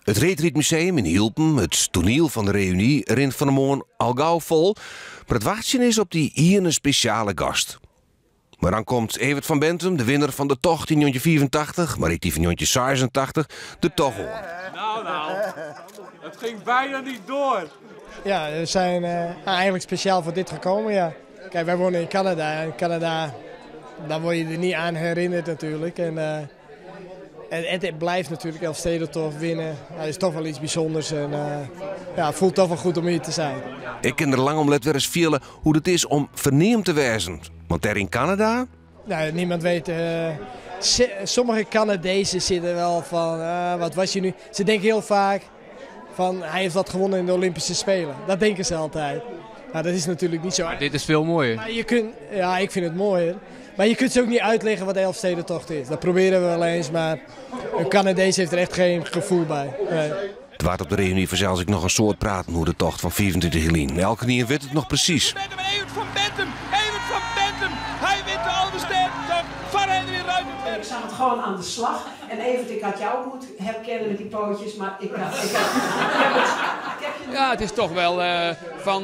It Reedrydmuseum yn Hylpen, it toaniel fan de reüny, rint fan 'e moarn al gau fol, mar it wachtsjen is op dy iene spesjale gast. Mar dan komt Evert van Benthem, de winner fan de tocht yn 1985, mar ek dy fan 1986, der toch oan. Nou, nou, het ging bijna niet door. Ja, we zijn eigenlijk speciaal voor dit gekomen, ja. Kijk, wij wonen in Canada. En Canada, daar word je er niet aan herinnerd natuurlijk. En het blijft natuurlijk Elfstedentocht winnen. Dat is toch wel iets bijzonders. En ja, het voelt toch wel goed om hier te zijn. Ik kin der lang om let wer ris fiele hoe't it is om ferneamd te wêzen. Want dêr yn Kanada. Nou, niemand weet. Sommige Canadezen zitten wel van, wat was je nu? Ze denken heel vaak van, hij heeft wat gewonnen in de Olympische Spelen. Dat denken ze altijd. Maar dat is natuurlijk niet zo. Maar dit is veel mooier. Maar je kunt, ja, ik vind het mooier. Maar je kunt ze ook niet uitleggen wat de Elfstedentocht is. Dat proberen we wel eens, maar een Canadees heeft er echt geen gevoel bij. Nee. Der waard op de reüny fansels ek noch in soad praten oer de tocht fan 25 jier lyn. Elkenien wit it noch presys. Evert van Benthem, Evert van Benthem, hy wint de Alvestêdetocht foar Henry Ruitenberg. Ik zag het gewoon aan de slag. En Evert, ik had jou ook moeten herkennen met die pootjes, maar ik, had, ik, had, ik heb het, ik heb je Ja, het is toch wel van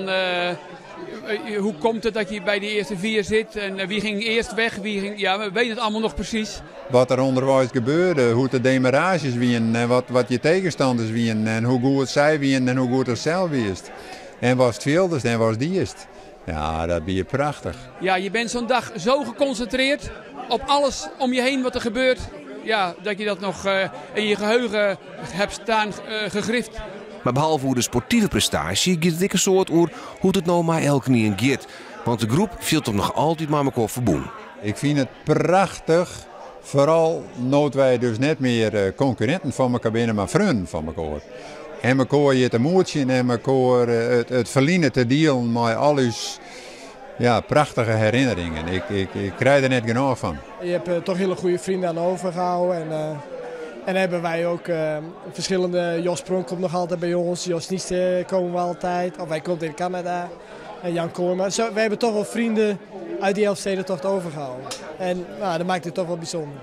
hoe komt het dat je bij die eerste vier zit en wie ging eerst weg, wie ging, ja, we weten het allemaal nog precies. Wat der ûnderweis gebeurde, hoe't de demarages wienen en wat je tegenstanders wienen en hoe goed sy wienen en hoe goed er sels wiest. En watst fieldest en watst diest. Ja, dat wie prachtich. Ja, je bent zo'n dag zo geconcentreerd op alles om je heen wat er gebeurt. Ja, dat je dat nog in je geheugen hebt staan gegrift. Mar behalve oer de sportive prestaasje giet it ek in soad oer hoe't it no mei elkenien giet. Want de groep fielt him noch altyd mei mekoar ferbûn. Ik fyn it prachtich, foaral no't wy dus net mear konkurrinten fan mekoar binne, mar freonen fan mekoar. En mekoar hjir te moetsjen en mekoar it ferline te dielen mei al ús ja, prachtige herinneringen. Ik krij der net genôch fan. Je hebt toch hele goede vrienden aan overgehouden. En hebben wij ook verschillende. Jos Pronk komt nog altijd bij ons. Jos Nieste komen we altijd. Of hij komt in Canada. En Jan Kooijman. Zo, we hebben toch wel vrienden uit die Elfstedentocht overgehouden. En nou, dat maakt het toch wel bijzonder.